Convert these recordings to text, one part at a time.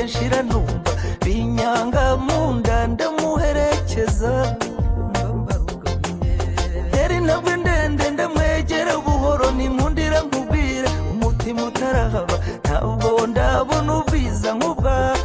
nshira numva binyanga mu nda ndamuherekeza. Yari ntabwo ndende ndamwegera buhoro ninkundira nkubwire umutima utarahaba ntabwo ndabona ubwiza nk'ubwawe.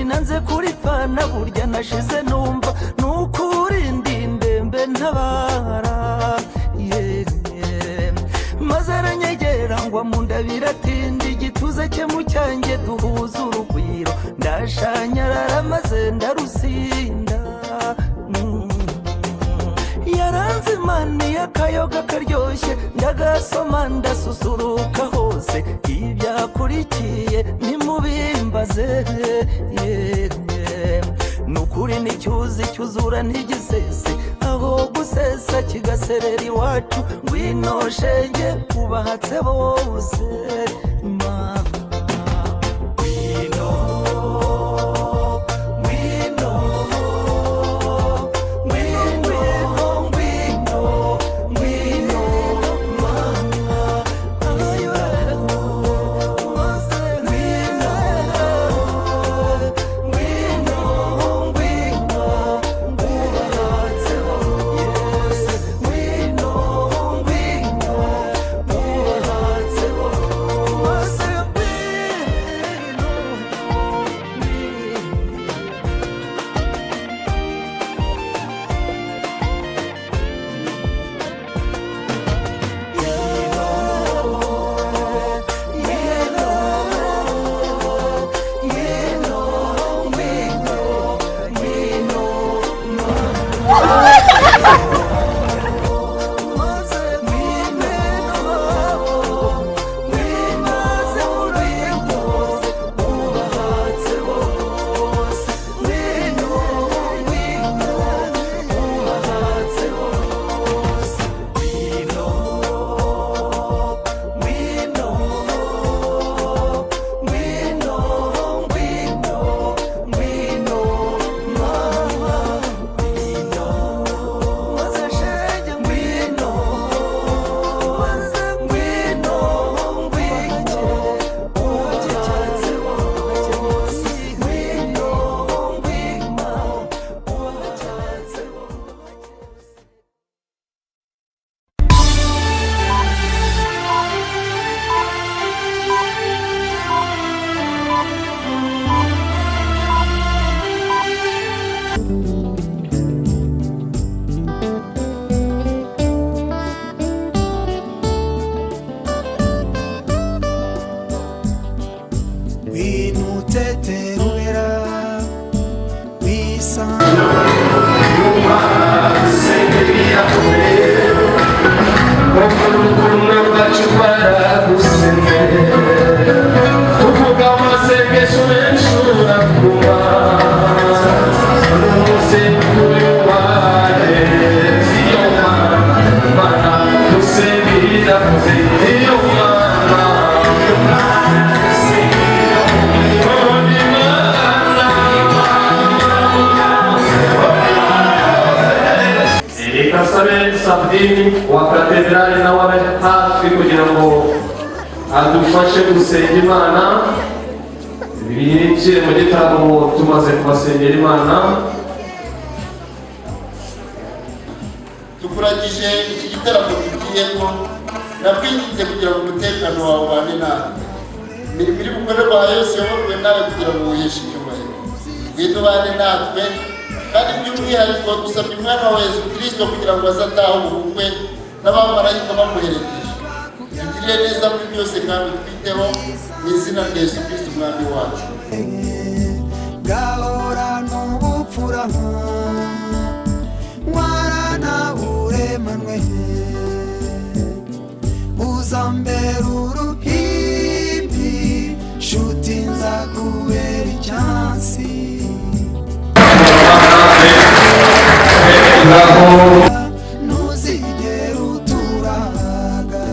Nanze kuripfana burya nashize numva nukuri ndi ndembe ntabara. Maze aranyegera ngwa mu nda biratinda igituza cye mu cyanjye duhuza urugwiro ndashanyarara maze ndarusinda. Yaranze imani y'akayoga karyoshye ndagasoma ndasusuruka hose ibyakurikiye nimubimbaze. Nukuri n'icyuzi cyuzura ntigisese aho gusesa kigaserera iwacu ngwino shenge ubahatse bose. Wa katedrali nawe abe hafi kugira ngo adufashe gusenga Imana, binjire mu gitaramo tumaze kubasengera Imana. Tukuragije iki gitaramo tugiyemo, nakwinginze kugira ngo umutekano wawe ubane natwe, imirimo iri bukorerwa yose yoborwe nawe kugira ngo wiheshe icyubahiro. Ngwino ubane natwe kandi by'umwihariko dusabye umwana wa Yesu Kristo kugira ngo azatahe ubukwe n'abamarayika bamuherekeje. Tugirire neza muri byose kandi twiteho mu izina rya Yesu Kristo umwami wacu. Gahora n'ubupfura waranaburemanwe uzambera uruhinja. Ntuzigera uturaga.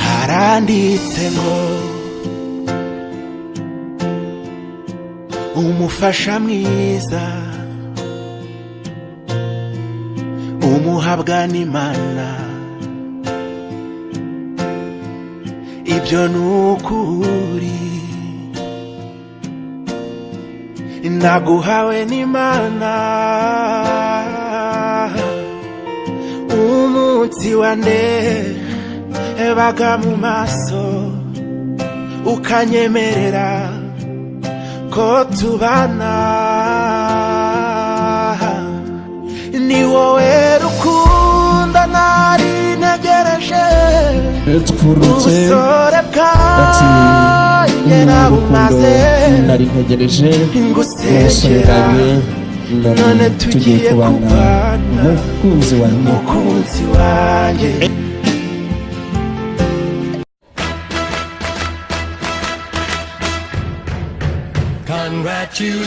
Haranditse ngo umufasha mwiza umuhabwa n'Imana, ibyo ni ukuri. Naguhawe n'Imana umunsi wa ndebaga mu maso, ukanyemerera ko tubana. Ni wowe rukunda nari ntegereje, Twurutse ubusore ati bwanjye ni urukundo nabumaze nari ntegereje, umusore ngusengera, bwanjye none none tugiye tugiye kubana, kubana, mukunzi wanjye. Mukunzi wanjye.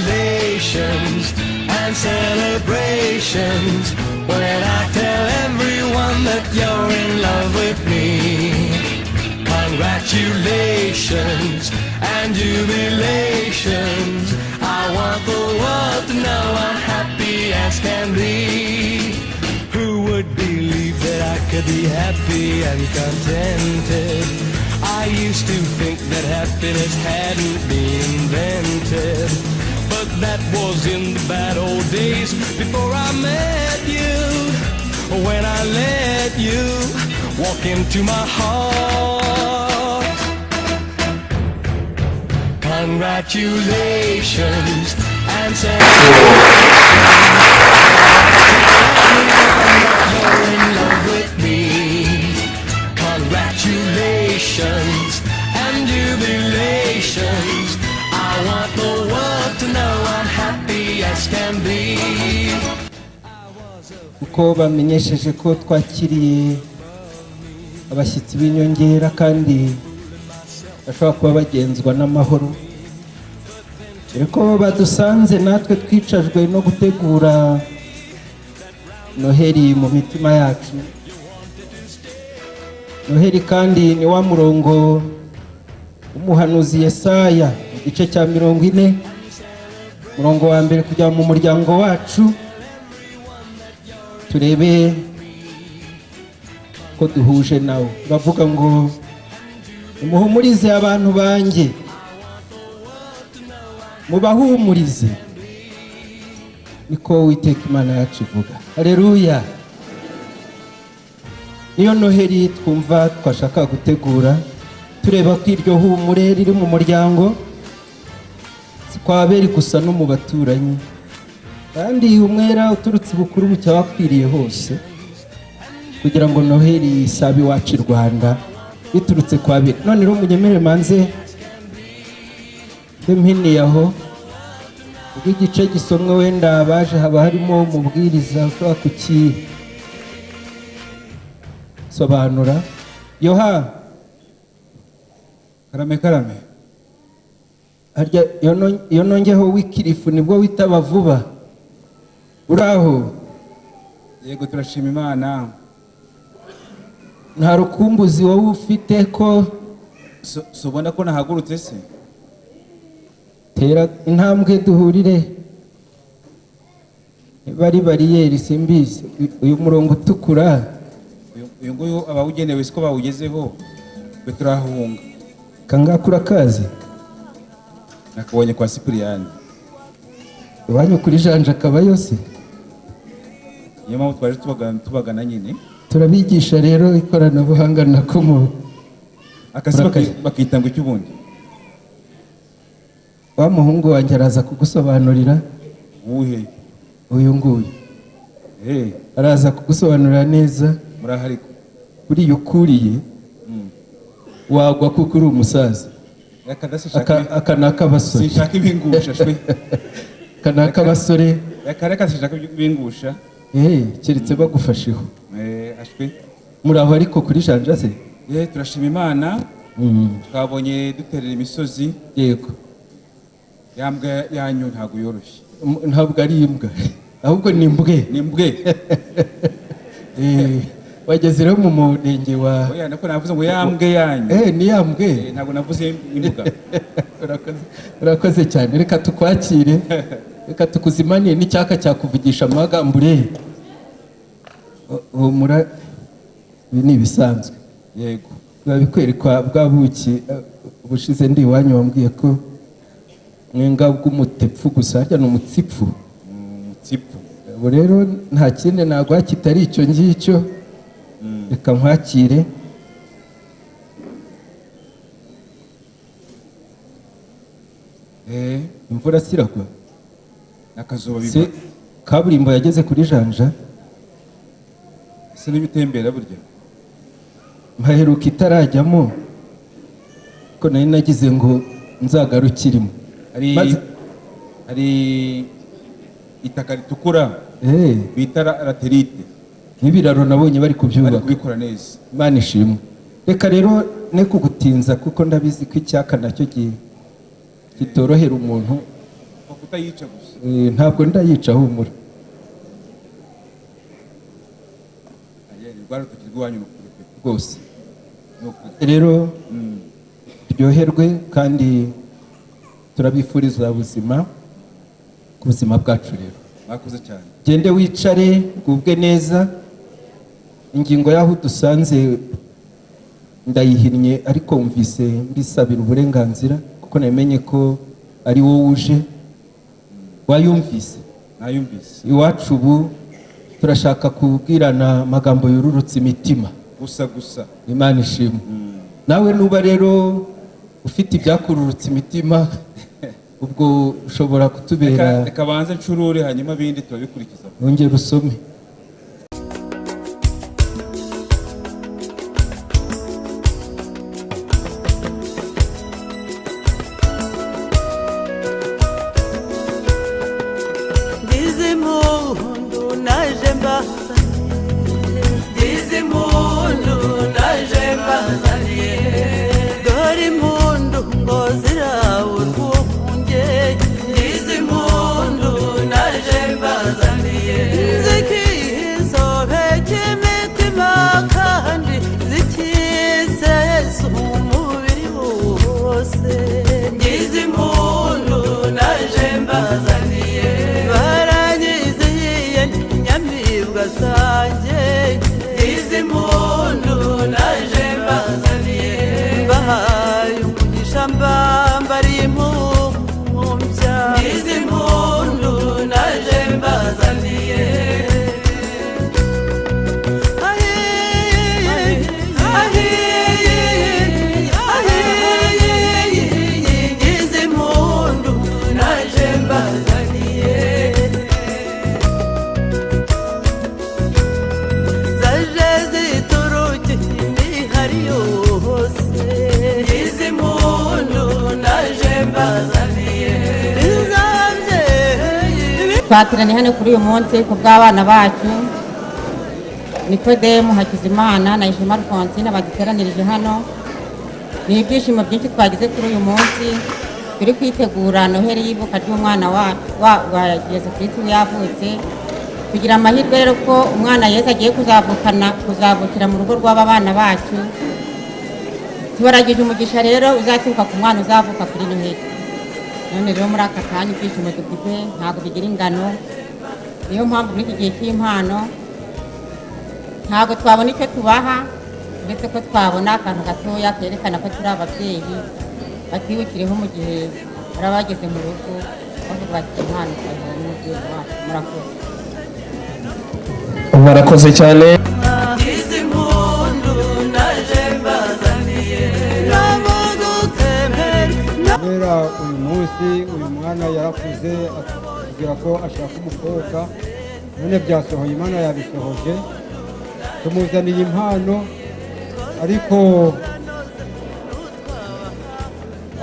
Congratulations and celebrations when I tell everyone that you're in love with me. Congratulations and jubilations. I want the world to know I'm happy as can be. Who would believe that I could be happy and contented? I used to think that happiness hadn't been invented, but that was in the bad old days before I met you. When I let you walk into my heart. Congratulations and celebrations. You're in love with me. Congratulations and jubilations. I want the world to know I'm happy as can be. Kuko bamenyesheje ko twakiriye abashyitsi b'inyongera kandi bashobora kuba bagenzwa n'amahoro, dore ko badusanze natwe twicajwe no gutegura Noheli mu mitima yacu. Noheli kandi ni wa murongo w'umuhanuzi Yesaya mu gice cya 40 murongo wa mbere, kujya mu muryango wacu turebe ko duhuje nawe. Bavuga ngo muhumurize abantu banjye, mubahumurize, niko Uwiteka Imana yacu ivuga. Haleluya. Niyo Noheli twumva twashaka gutegura, tureba ko iryo humure riri mu muryango, si kwa Abeli gusa no mu baturanyi, kandi umwera uturutse bukuru bucya wakwiriye hose, kugira ngo Noheli isabe iwacu i Rwanda biturutse kwa Abeli. None rero munyemere manze mbe mpiniye aho, ubwo igice gisomwe wenda baje haba harimo umubwiriza ushobora kukisobanura. Yoha Karame karame. Harya iyo nongeho wikirifu nibwo witaba vuba. Uraho? Yego, turashima Imana. Nta rukumbuzi wowe ufite ko Subona ko nahagurutse se? Tera intambwe duhurire. Niba ari bariyeri simbizi, uyu murongo utukura. Uyu nguyu abawugenewe siko bawugezeho, twe turahunga. Kangaka urakazi? Nakabonye kwa Cyprien. Iwanyu kuri Janja akaba yose. Niyo mpamvu twaje tubagana nyine. Turabigisha rero ikoranabuhanga nako mu akasi bakita ngo icy'ubundi. Wa muhungu wanjye araza kugusobanurira. Uwuhe? Uyu nguyu. Araza kugusobanurira neza. Murahari. Buriya ukuriye wagwa kuko uri umusaza. Aka ni ak'abasore. Sinshaka ibingusha shwe. Aka ni ak'abasore. Reka sinshaka ibingusha. Keretse bagufasheho. Ashwe. Muraho ariko kuri Janja se? Turashima Imana. Twabonye duterera imisozi. Yego. Yambwa yanyu ntabwo yoroshye. Ntabwo ari imbwa. Ahubwo ni imbwe. Ni imbwe. Wageze rero mu murenge wa Oya, nako navuze ngo yambwe yanyu. Ni yambwe. Ntabwo navuze imbwa. Urakoze cyane. Reka tukwakire. Reka tukuzimane n'icyaka cyakuvugisha amagambure. Humura, ibi ni ibisanzwe. Yego. Biba bikwereka bwa buki ubushize ndi iwanyu wambwiye ko mwenga bw'umutepfu gusa, harya ni umutsipfu. Umutsipfu. Ubu rero nta kindi naguha kitari icyo ngicyo. Reka nkwakire. Imvura siragwa. Akazuba biva. Kaburimbo yageze kuri Janja. Se n'ibitembera burya. Mpaheruka itarajyamo ko nari nagize ngo nzagarukirimo. Hari itaka ritukura bita laterite. N'ibiraro nabonye bari kubyubaka. Bari kubikora neza. Imana ishimwe. Reka rero ne kugutinza kuko ndabizi ko icyaka nacyo kitorohera umuntu. Kutayica gusa. Ntabwo ndayica, humura. Rwose. Rero ryoherwe kandi turabifuriza ubuzima ku buzima bwacu rero. Mwakoze cyane. Gende wicare ugubwe neza. Ingingo yaho dusanze ndayihinnye ariko wumvise mbisabira uburenganzira kuko namenye ko ari wowe uje. Wayumvise? Nayumvise. Iwacu ubu turashaka kubwirana amagambo yururutse imitima. Gusa gusa. Imana ishimwe. Nawe nuba rero ufite ibyakururutse imitima ubwo ushobora kutubera. Reka banze ncurure hanyuma bindi turabikurikiza. Wongere usome. Twateraniye hano kuri uyu munsi ku bw'abana bacu Nikodemu Hakizimana na Ishema Alphonsine baduteranirije hano. Ni ibyishimo byinshi twagize kuri uyu munsi, turi kwitegura Noheli y'ivuka ry'umwana wa Yesu Kristo yavutse. Kugira amahirwe rero ko umwana Yesu agiye kuzavukira mu rugo rw'aba bana bacu. Tubaragije umugisha rero uzaturuka ku mwana uzavuka kuri Noheli. None rero muri aka kanya ibyishimo dufite ntabwo bigira ingano. Niyo mpamvu muri iki gihe cy'impano Ntabwo twabona icyo tubaha, uretse ko twabona akantu gatoya kerekana ko turi ababyeyi, batibukireho mu gihe bari bageze mu rugo bavuga bati impano twayihawe n'umubyeyi wacu. Murakoze. Barakoze cyane. Izi mpundu naje mbazaniye Kubera uyu munsi uyu mwana yarakuze, atubwira ko ashaka umukobwa, none byasohoye, Imana yabisohoje, tumuzaniye impano. Ariko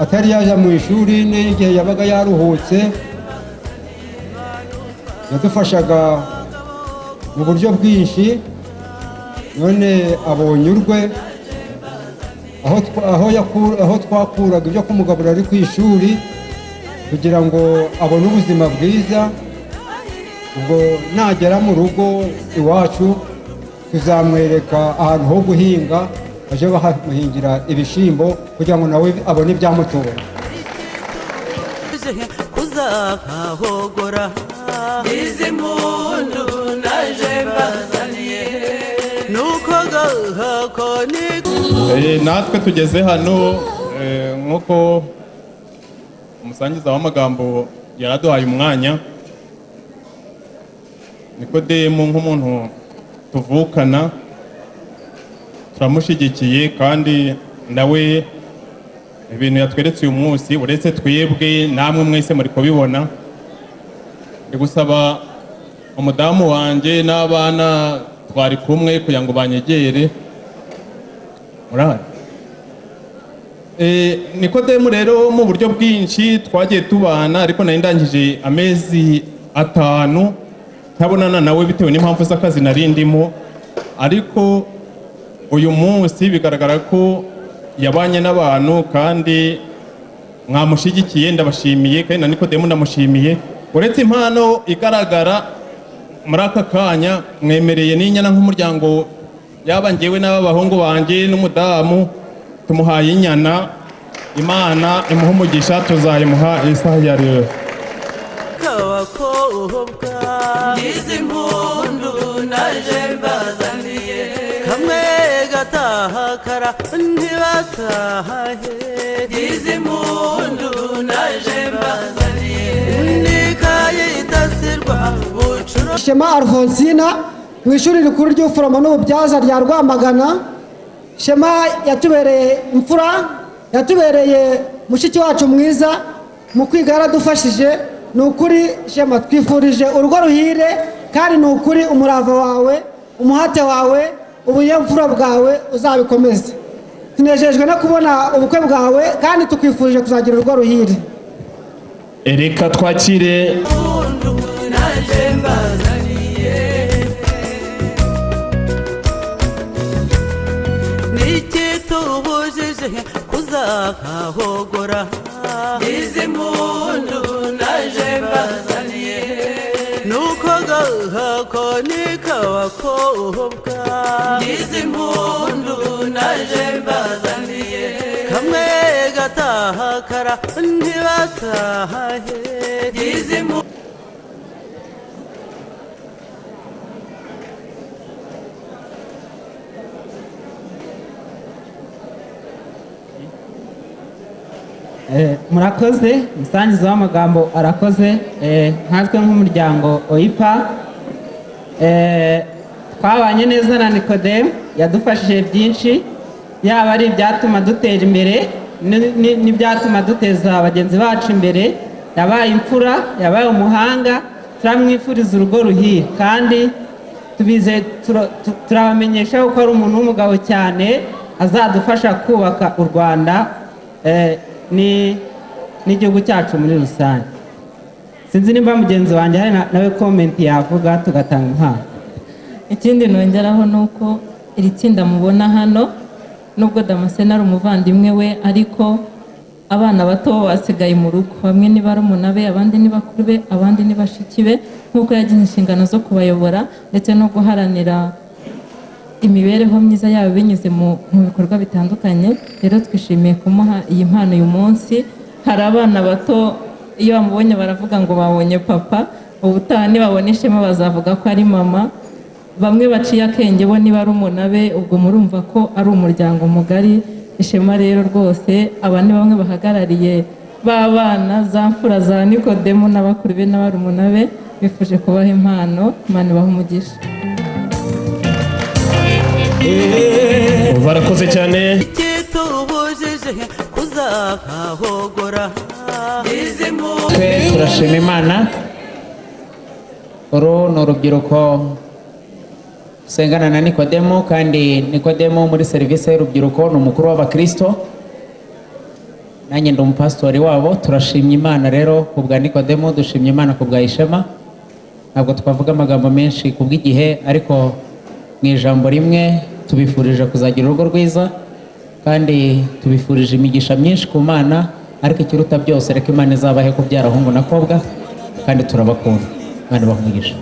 atari yaja mu ishuri, n'igihe yabaga yaruhutse yadufashaga mu buryo bwinshi. None abonye urwe aho twakuraga ibyo kumugaburira ari ku ishuri kugira ngo abone ubuzima bwiza. Ubwo nagera mu rugo iwacu tuzamwereka ahantu ho guhinga, baje bahamuhingira ibishimbo kugira ngo nawe abone ibyamutunga. Kuzahogora izi mpundu naje mbazaniye nuko gahako ni Natwe tugeze hano, nk'uko umusangiza w'amagambo yaraduhaye umwanya, Nikodemu nk'umuntu tuvukana turamushyigikiye, kandi nawe ibintu yatweretse uyu munsi, uretse twebwe namwe mwese muri kubibona. Ndi gusaba umudamu wanjye n'abana twari kumwe kugira ngo banyegere. Murahari? Nikodemu rero mu buryo bwinshi twagiye tubana, ariko nari ndangije amezi 5 ntabonana nawe bitewe n'impamvu z'akazi nari ndimo. Ariko uyu munsi bigaragara ko yabanye n'abantu kandi mwamushyigikiye, ndabashimiye, kandi na Nikodemu ndamushimiye. Uretse impano igaragara muri aka kanya, mwemereye n'inyana nk'umuryango, yaba njyewe n'aba bahungu banjye n'umudamu, tumuhaye inyana. Imana imuha umugisha, tuzayimuha isaha iyo ari yo. Abakobwa izi mpundu naje mbazaniye kamwe gatahakara ntibatahe izi mpundu naje mbazaniye nikayitasirwa bucuro. Shema Alphonsina mu ishuri rikuru ry'ubuforomo n'ububyaza rya Rwamagana. Shema yatubereye imfura, yatubereye mushiki wacu mwiza, mu kwiga yaradufashije. Ni ukuri Shema twifurije urugo ruhire, kandi ni ukuri umurava wawe, umuhate wawe, ubunyamfura bwawe uzabikomeze. Tunejejwe no kubona ubukwe bwawe, kandi tukwifurije kuzagira urugo ruhire. Reka twakire Mpundu naje mbazaniye nikitubujije kuzahogora izi mpundu naje mbazaniye nuko gahako nikabakobwa izi mpundu naje mbazaniye kamwe gatahakara ntibatahe izi mpundu. Murakoze, umusangiza w'amagambo arakoze. Nkatwe nk'umuryango OIPA, twabanye neza na Nikodemu, yadufashije byinshi, yaba ari ibyatuma dutera imbere n'ibyatuma duteza bagenzi bacu imbere. Yabaye imfura, yabaye umuhanga, turamwifuriza urugo ruhire, kandi turabamenyesha ko ari umuntu w'umugabo cyane, azadufasha kubaka u Rwanda n'igihugu cyacu muri rusange. Sinzi nimba mugenzi wanjye hari nawe comment yavuga tugatanga impano. Ikindi nongeraho nuko iri tsinda mubona hano, nubwo Damascene ari umuvandimwe we, ariko abana bato basigaye mu rugo, bamwe ni barumuna be, abandi ni bakuru be, abandi ni bashiki be, nk'uko yagize inshingano zo kubayobora ndetse no guharanira imibereho myiza yabo binyuze mu bikorwa bitandukanye. Rero twishimiye kumuha iyi mpano uyu munsi. Hari abana bato iyo bamubonye baravuga ngo babonye papa, ubutaha nibabona Ishema bazavuga ko ari mama. Bamwe baciye akenge bo ni barumuna be, ubwo murumva ko ari umuryango mugari. Ishema rero rwose aba ni bamwe bahagarariye b'abana za mfura za Nikodemu n'abakuru be n'abarumuna be, bifuje kubaha impano. Imana ibahe umugisha. Barakoze cyane. Twe turashima Imana. Uru ni urubyiruko usengana na Nikodemu, kandi Nikodemu muri serivisi y'urubyiruko ni umukuru w'abakristo, nanjye ndi umupasitori wabo. Turashimye Imana rero ku bwa Nikodemu, dushimye Imana ku bwa Ishema. Ntabwo twavuga amagambo menshi ku bw'igihe, ariko mu ijambo rimwe tubifurije kuzagira urugo rwiza, kandi tubifurije imigisha myinshi ku Mana, ariko ikiruta byose reka Imana izabahe kubyara hungu na kobwa, kandi turabakunda. Imana ibahe umugisha.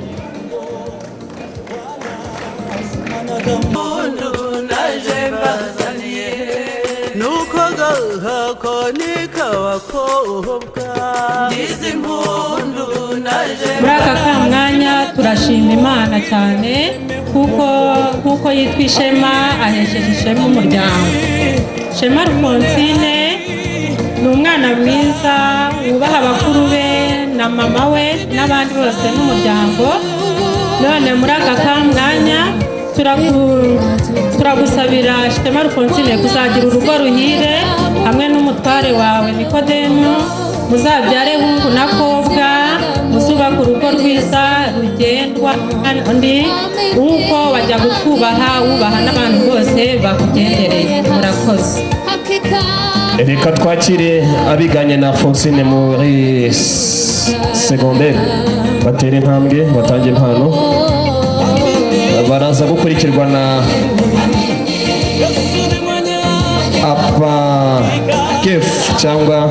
Muri aka kamwanya turashima Imana cyane kuko yitwa Ishema, ahesheje ishema umuryango. Shema Alphonsine ni umwana mwiza wubaha abakuru be na mama we n'abandi bose n'umuryango. None muri aka kamwanya turagusabira Shema Alphonsine kuzagira urugo ruhire hamwe n'umutware wawe Nikodemu, muzabyare hungu na kobwa, muzubaka urugo rwiza rugendwa undi uko wajya gukubaha wubaha n'abantu bose bakugendereye. Murakoze. Reka twakire abiganye na Alphonsine muri secondaire, batera intambwe batange impano. Baraza gukurikirwa na apa kef cyangwa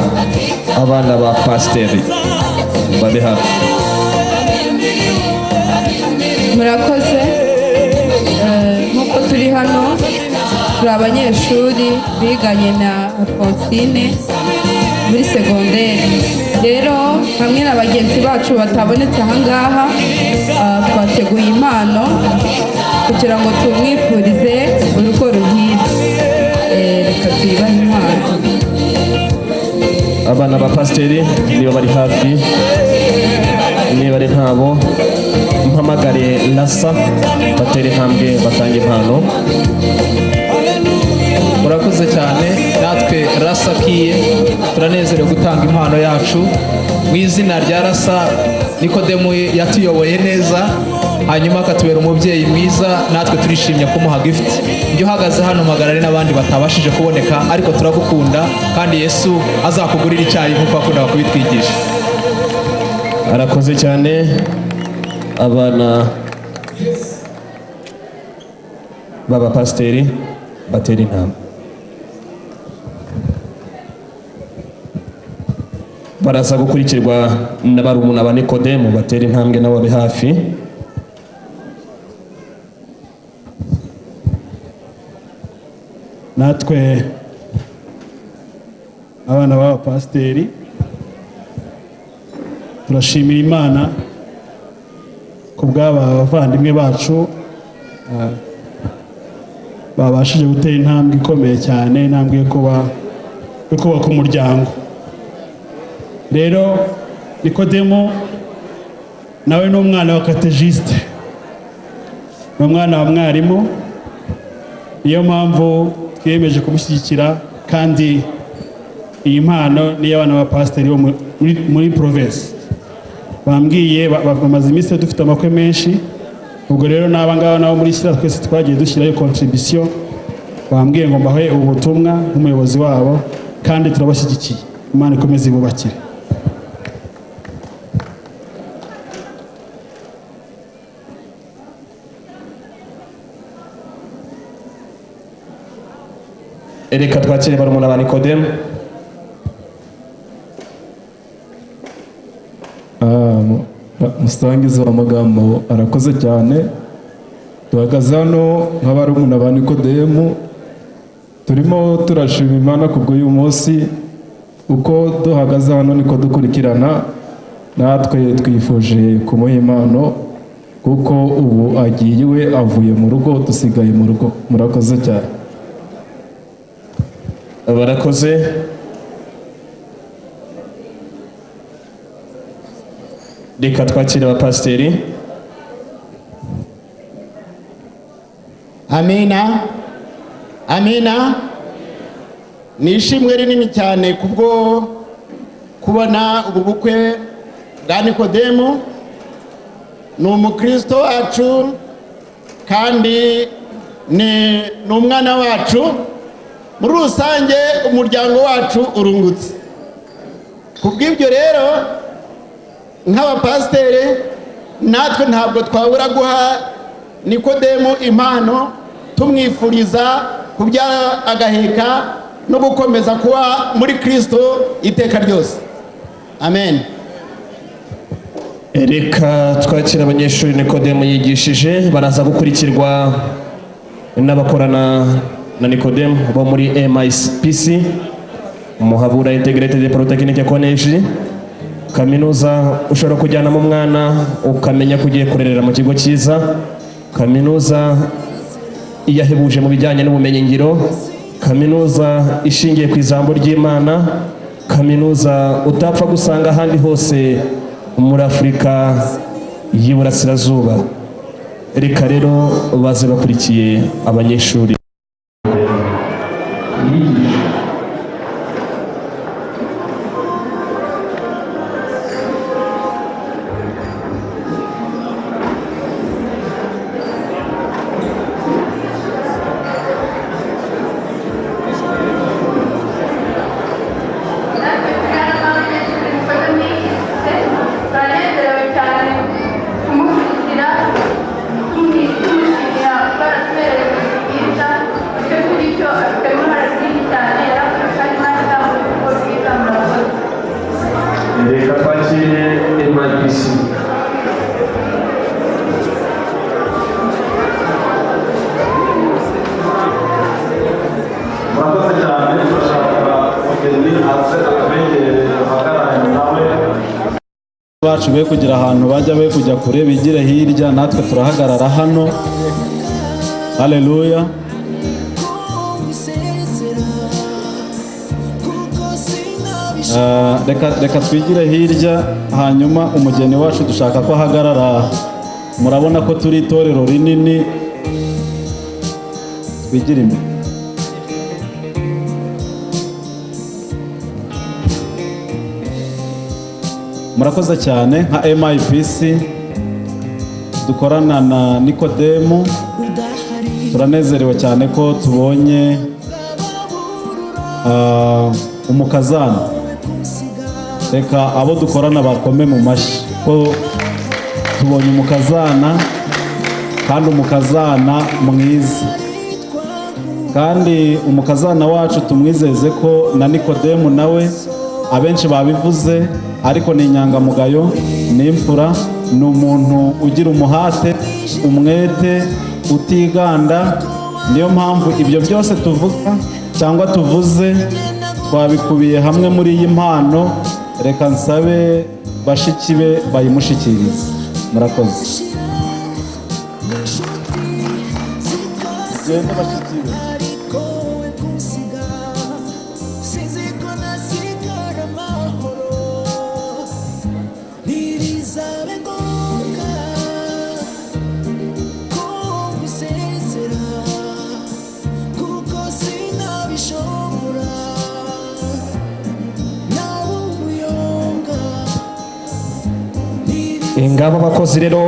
abana ba pasiteri babe hafi. Murakoze. Nk'uko turi hano turi abanyeshuri biganye na Alphonsine muri segonderi. Rero hamwe na bagenzi bacu batabonetse ahangaha, twateguye impano kugira ngo tumwifurize urugo ruhire. Reka tuyibahe impano. Abana ba pasiteri niba bari hafi, niba ari ntabo mpamagare Lasa batere intambwe batange impano. Murakoze cyane. Natwe Rasa kiye turanezerewe gutanga impano yacu mu izina rya Rasa. Nikodemu yatuyoboye neza, hanyuma akatubera umubyeyi mwiza, natwe turishimye kumuha gift. Njye uhagaze hano mpagarare n'abandi batabashije kuboneka, ariko turagukunda kandi Yesu azakugurira icyayi nk'uko akundaga kubitwigisha. Arakoze cyane. Abana b'abapasiteri batera intambwe. Baraza gukurikirwa na barumuna ba Nikodemu batera intambwe nabo babe hafi. Natwe abana b'abapasiteri turashimira Imana ku bw'aba bavandimwe bacu babashije gutera intambwe ikomeye cyane, intambwe yo kubaka umuryango. Rero Nikodemu nawe ni umwana wa katejiste, ni umwana wa mwarimu, niyo mpamvu twiyemeje kumushyigikira, kandi iyi mpano ni iy'abana ba pasiteri bo muri province. Bambwiye bamaze iminsi dufite amakwe menshi, ubwo rero n'aba ngaba nabo muri shyira twese twagiye dushyirayo contribution. Bambwiye ngo mbahe ubutumwa nk'umuyobozi wabo, kandi turabashyigikiye. Imana ikomeze ibubakire. Reka twakire barumuna ba Nikodemu. Musangiza amagambo arakoze cyane. Duhagaze hano nk'abarumuna ba Nikodemu, turimo turashima Imana kubw'uyu munsi. Uko duhagaze hano niko dukurikirana, natwe twifuje kumuha impano kuko ubu agiye iwe, avuye mu rugo, dusigaye mu rugo. Murakoze cyane. Barakoze. Reka twakire abapasiteri. Amina, amina. Ni ishimwe rinini cyane kubwo kubona ubu bukwe bwa Nikodemu. Ni umukristo wacu kandi ni umwana wacu. Muri rusange umuryango wacu urungutse. Kubw'ibyo rero nk'abapasiteri natwe ntabwo twabura guha Nikodemu impano, tumwifuriza kubyara agaheka no gukomeza kuba muri Kristo iteka ryose. Amen. Reka twakira abanyeshuri Nikodemu yigishije, baraza gukurikirwa n'abakorana na Nikodemu bo muri MIPC, Muhabura Integrated Polytechnic College. Kaminuza ushobora kujyanamo umwana ukamenya ko ugiye kurerera mu kigo cyiza, kaminuza iyahebuje mu bijyanye n'ubumenyingiro, kaminuza ishingiye ku ijambo ry'Imana, kaminuza utapfa gusanga ahandi hose muri Afurika y'Iburasirazuba. Reka rero baze bakurikiye abanyeshuri. Reka twakire MIPC. Murakoze cyane. Turashaka umugeni aze atwegere ahagararanye nawe. Bacu be kugira ahantu bajya, be kujya kure, bigire hirya, natwe turahagarara hano. Haleluya. Reka twigire hirya, hanyuma umugeni wacu dushaka ko ahagarara. Murabona ko turi itorero rinini, twigire imbere. Murakoze cyane. Nka MIPC dukorana na Nikodemu, turanezerewe cyane ko tubonye umukazana. Reka abo dukorana bakome mu mashyi ko tubonye umukazana, kandi umukazana mwiza. Kandi umukazana wacu tumwizeze ko na Nikodemu nawe abenshi babivuze, ariko ni inyangamugayo, ni imfura, ni umuntu ugira umuhate, umwete, utiganda. Niyo mpamvu ibyo byose tuvuga cyangwa tuvuze twabikubiye hamwe muri iyi mpano. Reka nsabe bashiki be bayimushikirize. Murakoze. Genda bashiki be. Ingabo abakozi rero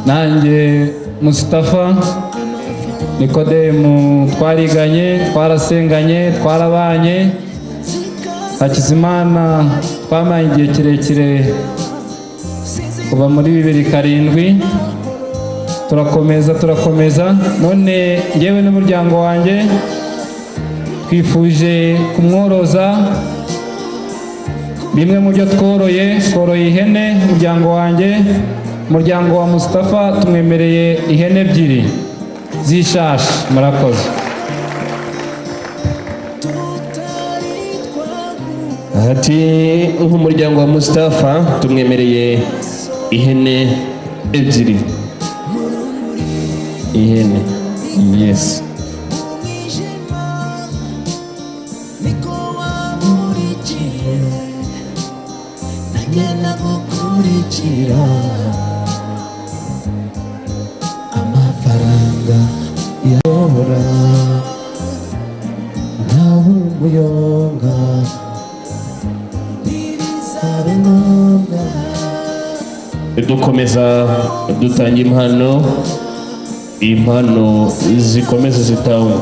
nanjye Mustafa Nikodemu twariganye, twarasenganye, twarabanye. Hakizimana twamanye igihe kirekire kuva muri 2007, turakomeza. None njyewe n'umuryango wanjye twifuje kumworoza bimwe mu byo tworoye. Tworoye ihene, umuryango wanjye, umuryango wa Mustafa tumwemereye ihene 2 z'ishashi. Murakoze. Ati nk'umuryango wa Mustafa tumwemereye ihene 2. Ihene, yes. Amafaranga yabura ntawe umuyonga ntibizabe ngombwa. Dukomeza dutanga impano, impano zikomeza zitangwa.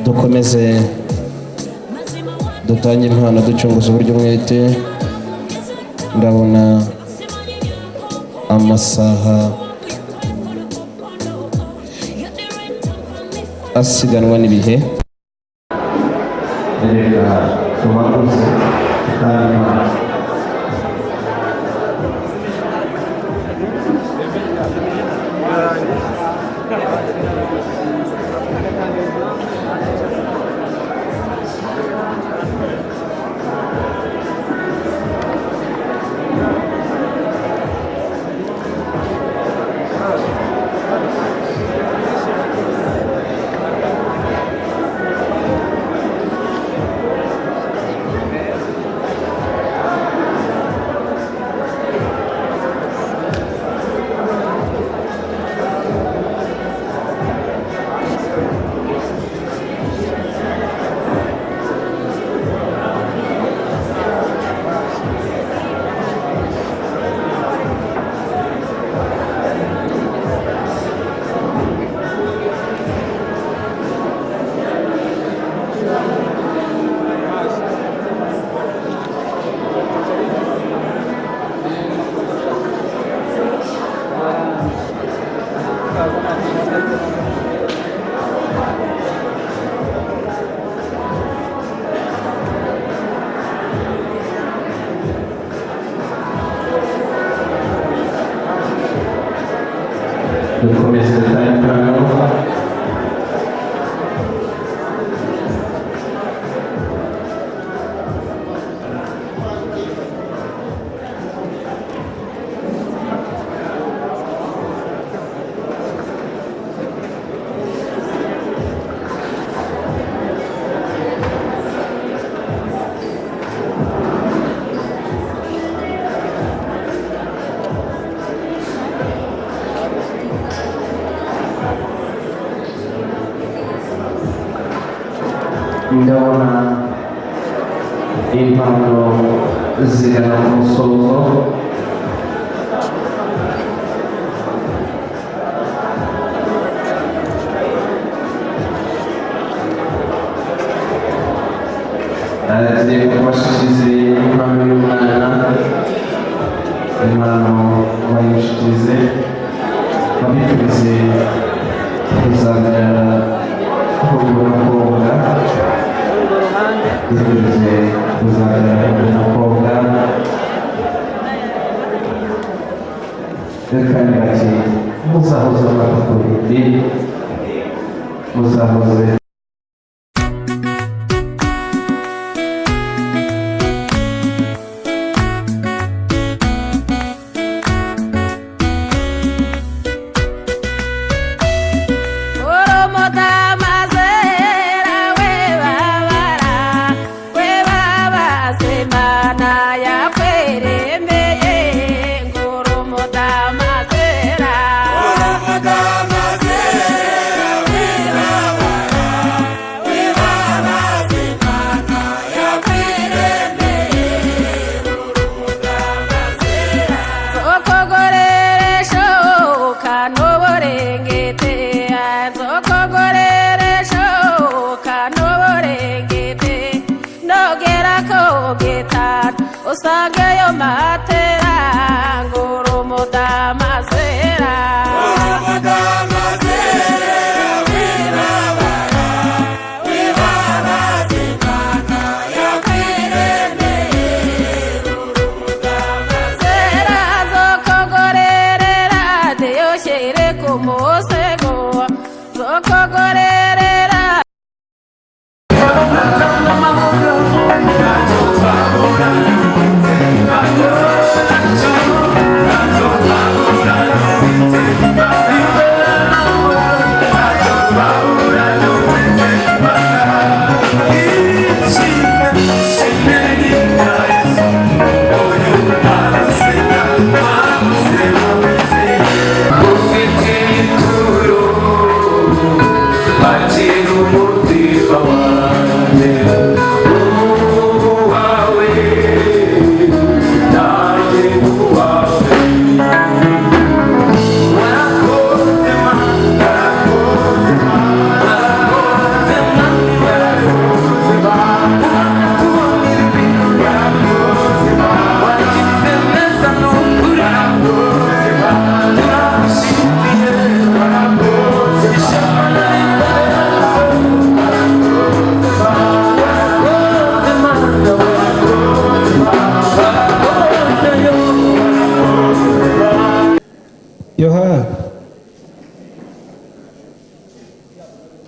Dukomeze dutange impano ducunguza uburyo umwete. Ndabona amasaha asiganwa n'ibihe. Reka tubakuze dutange impano. Dukomeze dutange impano. Ndabona impano zigana ku musozo. Tugiye kubashikiriza impano y'umwana, impano bayimushikirize, babifurize kuzabyara umukobwa, bifurize kuzabyara umukobwa. Kandi bati muzahoze amata ku bindi, muzahoze.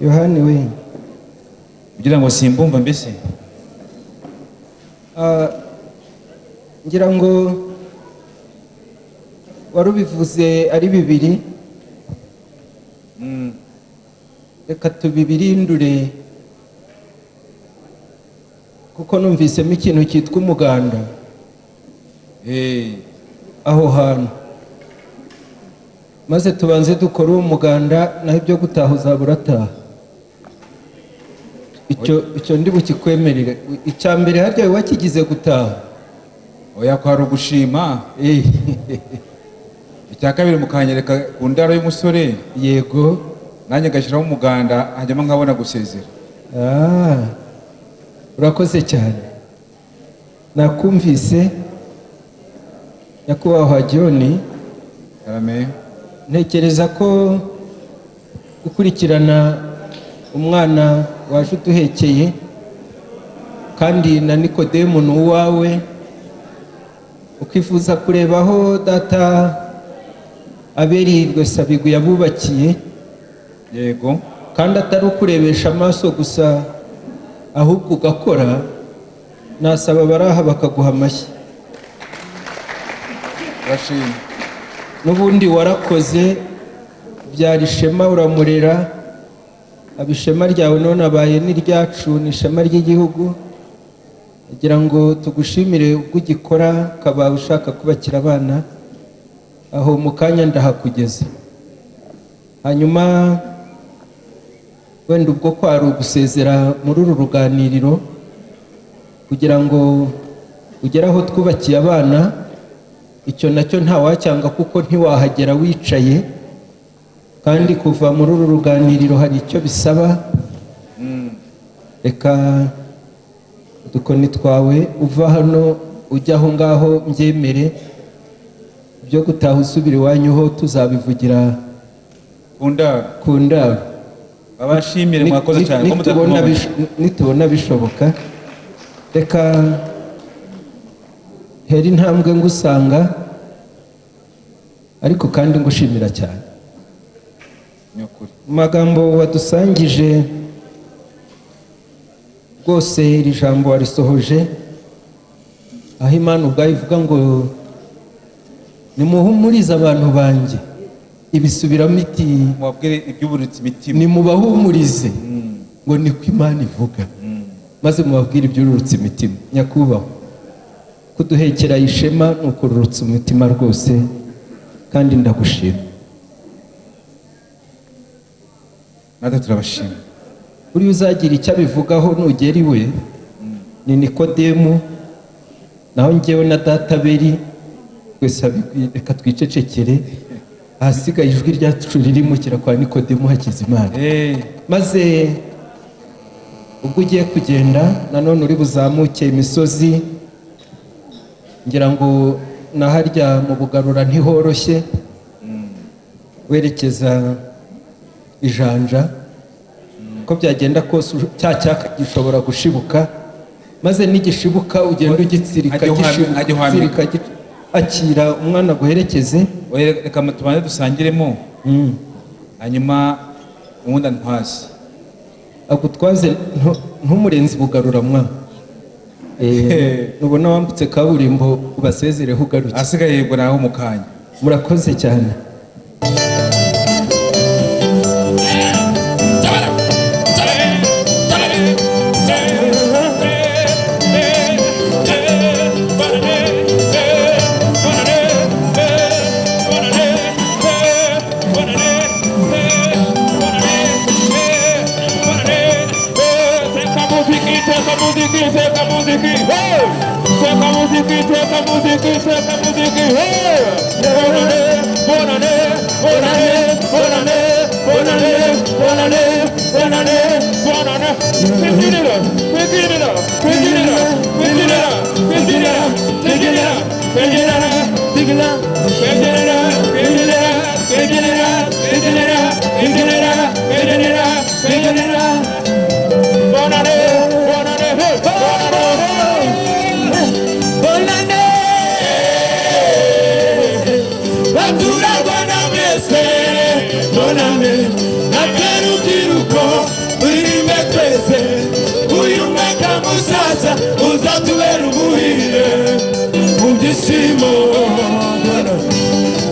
Yohani we, kugira ngo simbumva mbese ngira ngo warubivuze ari bibiri, reka tubibirindure kuko numvisemo ikintu cyitwa umuganda aho hantu, maze tubanze dukore uwo muganda, naho ibyo gutaha uzaba urataha. Icyo ndi bukikwemerere. Icya mbere harya wakigize gutaha? Oya, kwari ugushima. Icya kabiri mukanyereka ku ndaro y'umusore. Yego. Nanjye ngashyiraho umuganda hanyuma nkabona gusezera. Urakoze cyane, nakumvise nyakubahwa John. Ntekereza ko gukurikirana umwana waje uduhekeye kandi na Nikodemu ni uwawe, ukifuza kureba aho data Abeli Rwesabigwi yabubakiye. Yego. Kandi atari ukurebesha amaso gusa ahubwo ugakora, nasaba baraha bakaguha amashyi. N'ubundi warakoze, byari ishema, uramurera, aba ishema ryawe none abaye n'iryacu, ni ishema ry'igihugu. Kugira ngo tugushimire ubwo ugikora, ukaba ushaka kubakira abana, aho mu kanya ndahakugeza. Hanyuma Wenda ubwo kwari ugusezera muri uru ruganiriro kugira ngo ugere aho twubakiye abana, icyo nacyo ntawacyanga kuko ntiwahagera wicaye, kandi kuva muri uru ruganiriro hari icyo bisaba. Reka udukoni twawe uva hano ujya aho ngaho mbyemere, ibyo gutaha usubira iwanyu ho tuzabivugira ku ndaro. Babashimire, mwakoze cyane. Nitubona bishoboka. Reka hera intambwe ngusanga, ariko kandi ngushimira cyane mu magambo wadusangije. Rwose iri jambo warisohoje, aho Imana ubwayo ivuga ngo nimuhumurize abantu banjye, ibisubiramo iti mubabwire iby'uburitse imitima, nimubahumurize ngo niko Imana ivuga, maze mubabwire iby'ururutse imitima. Nyakubahwa, kuduhekera ishema ni ukururutsa umutima rwose, kandi ndagushima. Natwe turabashima. Buriya uzagira icyo abivugaho nugera iwe ni Nikodemu, naho njyewe na data Beri twese reka twicecekere, ahasigaye ijwi ryacu ririmukira kwa Nikodemu Hakizimana. Maze ubwo ugiye kugenda nanone uri buzamuke imisozi, ngira ngo na harya mu Bugarura ntihoroshye, werekeza ijanja, ko byagenda kose cya cyaka gishobora gushibuka, maze nigishibuka ugenda ugitsirika gishibuka, akira umwana guherekeze. Reka tubanze dusangiremo, hanyuma ubundi antwaze. Agutwaze ntumurenze Bugarura mwa. Nubona wambutse kaburimbo ubasezereho ugaruke. Asigaye yego naho mu kanya. Murakoze cyane.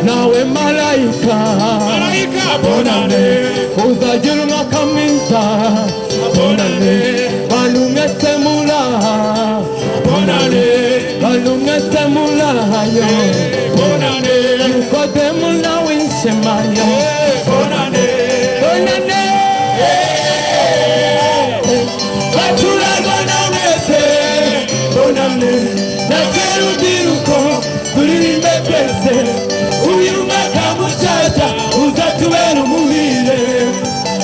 Nawe malaika, bonane, uzagira umwaka mwiza, bonane, bantu mwese muraha, bonane, bantu mwese murahayo, bonane, Nikodemu nawe ishemayo, bonane, bonane, baturarwanda mwese, bonane, natwe rubyiruko turirimbe twese, uyu mwaka mushyashya uzatubera umuhire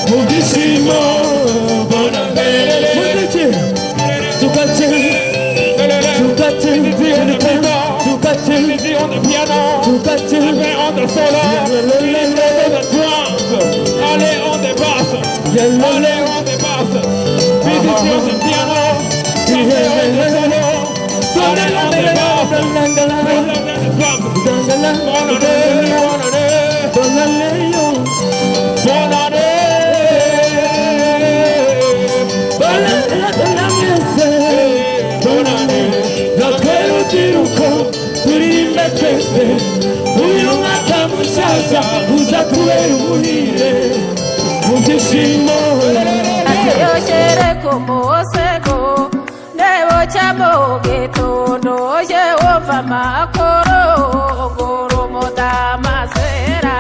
mu byishimo, bonane. Muziki tukate tukate tukate tukate Allez, on dépasse, allez, on dépasse. Musicien de piano, uyu mwaka mushyashya uzatubera umuhire mu byishimo. Yoshere kumosego nebo chamo getondo ye wova makoro goromodamasera.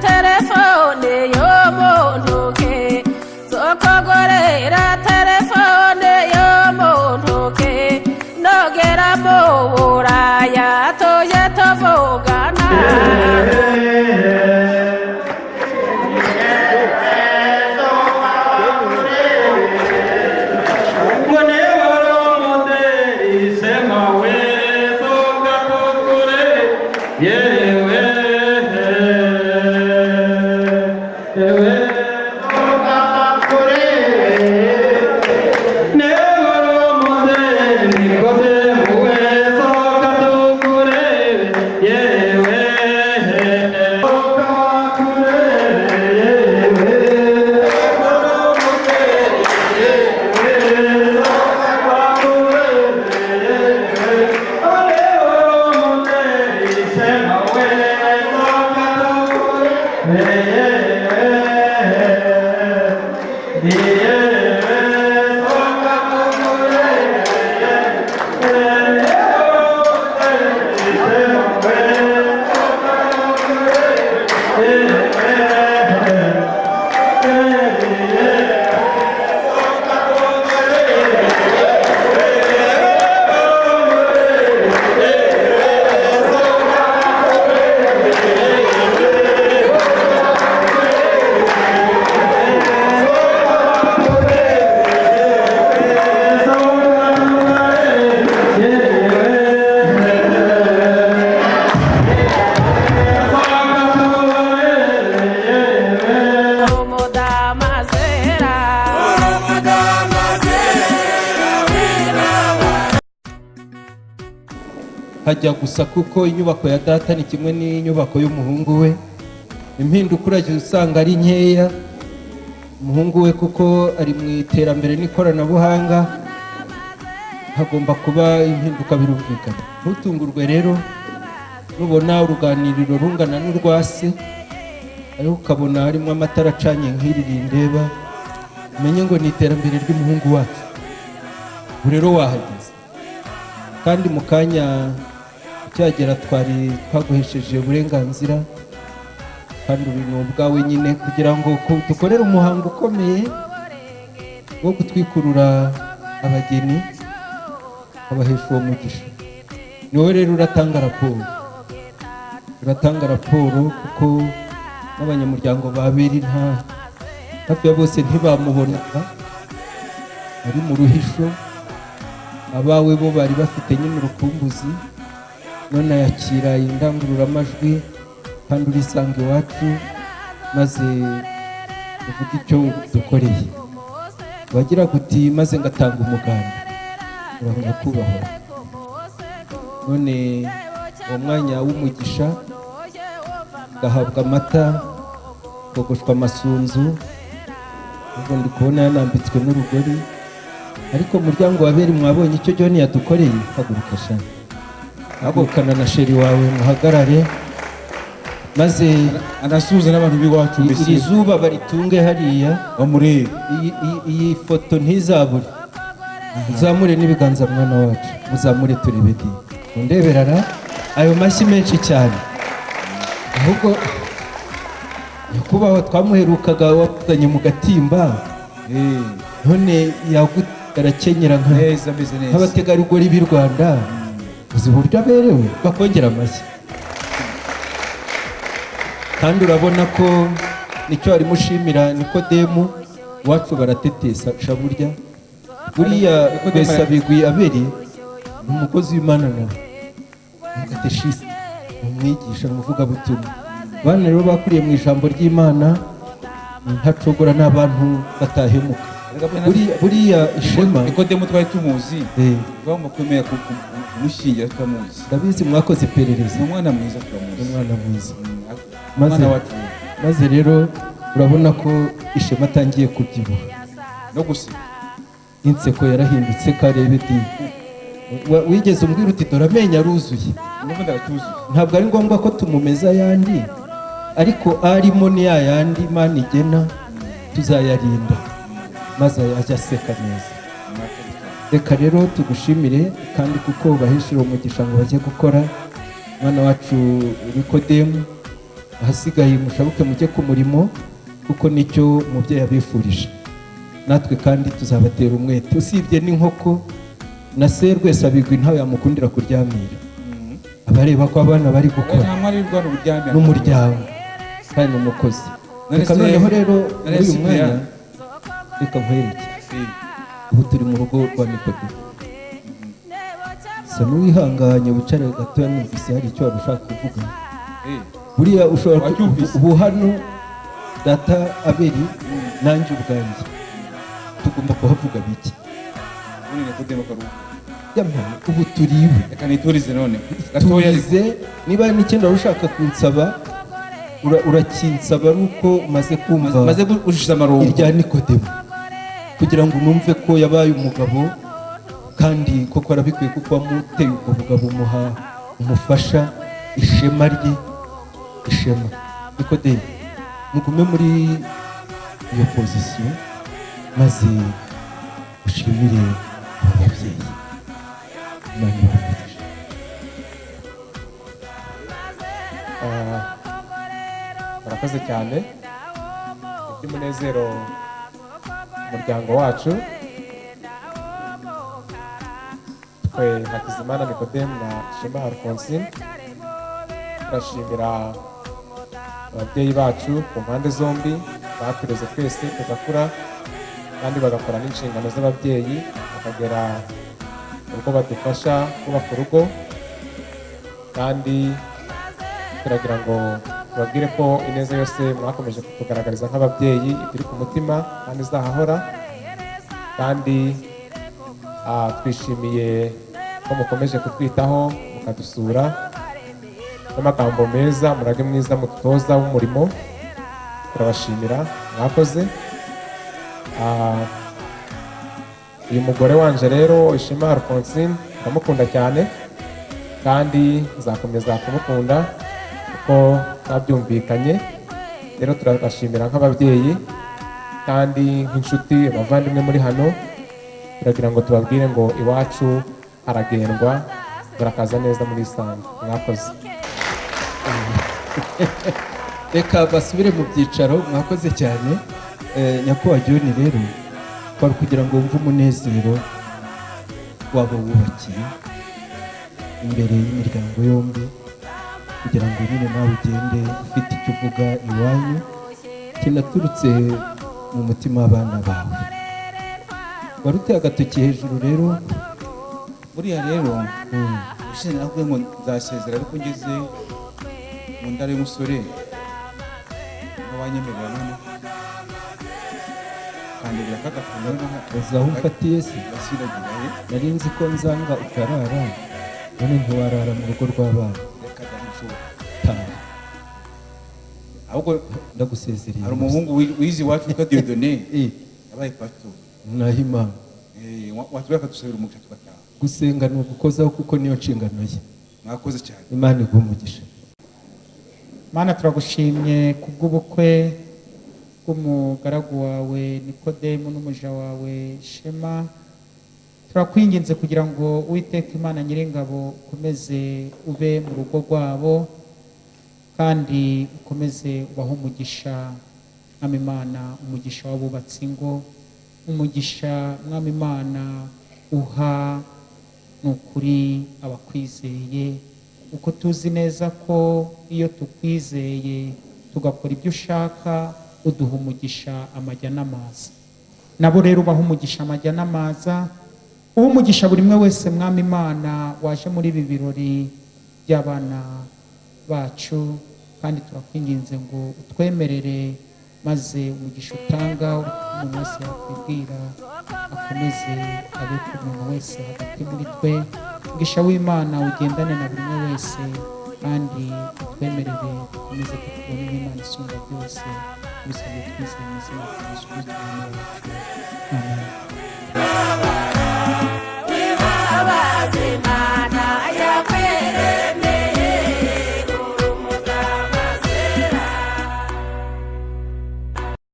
Telefone yo mu ntoke Zokogorera telefone yo mu ntoke Nogera mu Buraya tuje tuvugana. Hajya gusa kuko inyubako ya data ni kimwe n'inyubako y'umuhungu we. Impinduka uragiye usanga ari nkeya. Umuhungu we kuko ari mu iterambere n'ikoranabuhanga, hagomba kuba impinduka birumvikana. Ntutungurwe rero nubona uruganiriro rungana n'urwasi, ariko ukabona harimo amatara acanye nk'iri rindeba, umenye ngo ni iterambere ry'umuhungu wacu. Ubu rero wahageze kandi mu kanya cyagera twari twaguhesheje uburenganzira, kandi uri ubwawe nyine kugira ngo dukorere umuhango ukomeye wo gutwikurura abageni abahesha uwo mugisha. Ni wowe rero uratanga raporo, uratanga raporo kuko n'abanyamuryango ba Abeli nta hafi ya bose ntibamubonaga, ari mu ruhisho. Abawe bo bari bafite nyine urukumbuzi, none yakira indangururamajwi kandi urisanga iwacu, maze uvuge icyo dukoreye. Wagira guti maze ngatanga umuganda, urahora kubaho. None uwo mwanya w'umugisha gahabwa amata, kogoshwa amasunzu, ubwo ndi kubona yanambitswe n'urugori. Ariko umuryango wa Abeli mwabonye icyo John yadukoreye. Haguruka sha, hagurukana na sheri wawe muhagarare, maze anasuhuza n'abantu b'iwacu. Mbese iri zuba baritunge hariya bamurebe, iyi foto ntizabure. Muzamure n'ibiganza mwana wacu, muzamure turebe di mundeberara ayo mashyi menshi cyane. Ahubwo nyakubahwa twamuherukaga wavuganye mu gatimba, none arakenyera nk'abategarugori b'i Rwanda. Uzi uburyo aberewe, bakongera amashyi. Kandi urabona ko nicyo arimo ushimira Nikodemu wacu, baratetesa burya buriya Rwesabigwi Abeli ni umukozi w'Imana nawe, ni kateshisite, ni umwigisha, ni umuvugabutumwa. Abana rero bakuriye mu ijambo ry'Imana, ntacogora n'abantu batahemuka. Buriya ishema Nikodemu twari tumuzi, twamukomeye kumushyingira tutamuzi. Ndabizi mwakoze iperereza. Ni umwana mwiza, turamuzi. Umwana mwiza. Maze rero urabona ko ishema atangiye kubyibuha no guseka. Inseko yarahindutse karebe di. Wigeze umbwira uti dore amenyo aruzuye. Ntabwo ari ngombwa ko tumumeza ayandi, ariko arimo ni yayandi Imana igena tuzayarinda, maze ajya aseka neza. Reka rero tugushimire kandi kuko ubahishira umugisha ngo bajye gukora. Mwana wacu Nikodemu Ahasigaye mushabuke mujye ku murimo kuko nicyo umubyeyi abifurije. Natwe kandi tuzabatera umwete. Usibye n'inkoko na se rwese abigwi ntawe yamukundira kuryamira. Abareba ko abana bari gukora n'umuryango kandi n'umukozi. Reka noneho rero muri uyu mwanya reka nkwereke. Ubu turi mu rugo rwa Nikodemu. Sa n'uwihanganye wicare gatoya numvise hari icyo wari ushaka kuvuga. Buriya ushobora ubu hano data Abeli nanjye ubwanjye tugomba kuhavuga biki. Ubu turiwe. Reka niturize none. Turize niba n'ikindi wari ushaka kunsaba urakinsaba ari uko umaze kumva maze gushisha amarongo irya Nikodemu kugira ngo numve ko yabaye umugabo kandi koko arabikwiye kuko wamuteye ubwo bugabo umuha umufasha ishema rye ishema. Nikodemu mugume muri iyo position maze ushimire aba babyeyi. Imana ibahe. Murakoze cyane iby'umunezero umuryango wacu twe Hakizimana Nikodemu na Shema Alphonsine turashimira ababyeyi bacu ku mpande zombi batureze twese tugakura kandi bagakora n'inshingano z'ababyeyi bakagera ubwo badufasha kubaka urugo. Kandi turagira ngo tubabwire ko ineza yose mwakomeje kutugaragariza nk'ababyeyi ituri ku mutima kandi izahahora. Kandi twishimiye ko mukomeje kutwitaho mukadusura n'amagambo meza murage mwiza mudutoza w'umurimo. Turabashimira mwakoze. Uyu mugore wanje rero Ishema Alphonsine ndamukunda cyane kandi nzakomeza kumukunda kuko twabyumvikanye. Rero turabashimira nk'ababyeyi kandi nk'inshuti abavandimwe muri hano. Turagira ngo tubabwire ngo iwacu haragendwa, murakaza neza muri Isange. Mwakoze. Reka basubire mu byicaro. Mwakoze cyane. Nyakubahwa John rero kwari kugira ngo wumve umunezero wabo wubakiye imbere y'imiryango yombi kugira ngo nyine nawe ugende ufite icyo uvuga iwanyu kinaturutse mu mutima w'abana bawe. Wari uteye agatoki hejuru rero. Buriya rero ushize navuye ngo nzasezera ariko ngeze mu ndaro y'umusore n'abanyemerera none uzi aho umfatiye se? Nari nzi ko nzanga ukarara none ntiwarara mu rugo rw'abana. Ahubwo ndagusezereye. Hari umuhungu wize iwacu witwa Dieudonné yabaye pastor. Nahimana watubwira akadusabira umugisha tugataha. Gusenga ni ugukozaho kuko niyo nshingano ye. Mwakoze cyane. Imana iguhe umugisha. Mana turagushimye kubw'ubukwe bw'umugaragu wawe Nikodemu n'umuja wawe Shema. Turakwinginze kugira ngo Uwiteka Imana Nyiringabo ukomeze ube mu rugo rwabo kandi ukomeze ubahe umugisha. Mwami Imana, umugisha w'abubatsi ingo, umugisha Mwami Imana uha n'ukuri abakwizeye, uko tuzi neza ko iyo tukwizeye tugakora ibyo ushaka uduha umugisha amajya n'amaza. Nabo rero ubaha umugisha amajya n'amaza, uha umugisha buri umwe wese Mwami Imana waje muri ibi birori by'abana bacu. Kandi turakwinginze ngo utwemerere maze umugisha utanga umuntu wese yakwibwira akomeze abe ku muntu wese hagati muri twe. Umugisha w'Imana ugendane na buri umwe wese kandi utwemerere dukomeze kukubona nk'Imana isumba byose. Tubisabye twizeye mu izina rya Yesu Kristo Umwami wacu.